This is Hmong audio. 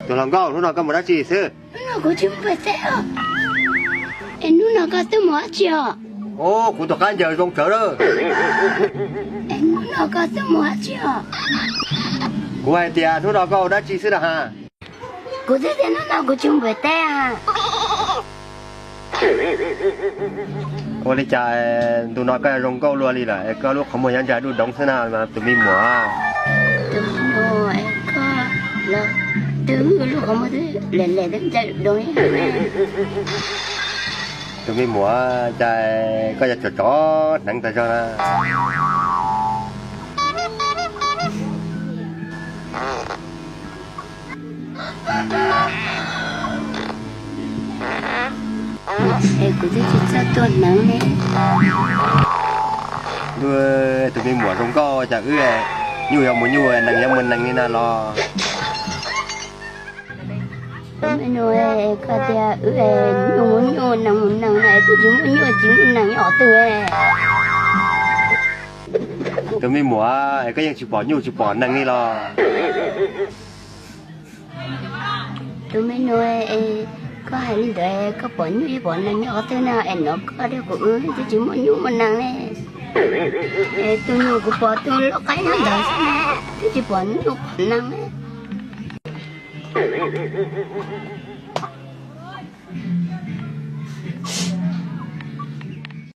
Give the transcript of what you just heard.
Tus hluas nkauj, hnub no koj mus dab tsi xwb? Hnub no kuv tsis mus pem teb os. Es hnub no koj twb mus dab tsi os? Ub, kuv tus qab ncaws zoo tsawv lawm. Es hnub no koj twb mus dab tsi os? Kuv hais tias hnub no koj ua dab tsi xwb na has? Kuv twb tias hnub no kuv tsis mus pem teb. Ua li cas ntu no koj zoo nkauj luaj li lawm, koj lub qhov muag nyob ntsa dub doov xwb na tus me muam? Tus me muam, koj los twb lub qhov muag twb lem lem twb ntsa dub doov li. Tus me muam, cas koj yuav tsov tsov hneev tas zog na? Es kuv twb tsis txawj tuaj hneev li. Ntuj, tus me muam zoo nkauj, cas wb nyuj yuav mus nyuj, nees yuav mus nees li na los? Tus me nus, koj tias wb nyuj mus nyuj, nees mus nees na, twb tsis muaj nyuj tsis muaj nees nyob qhov twg. Tus me muam, koj yeej tsis pom nyuj tsis pom nees li los? Tus me nus, koj hais li ntawd koj pom nyuj pom nees nyob qhov twg na, es no koj thiab kuv wb twb tsis muaj nyuj muaj nees li. Es tus nyuj kuv pom tus loj qaib nyob ntawd xwb na, twb tsis pom nyuj pom nees li.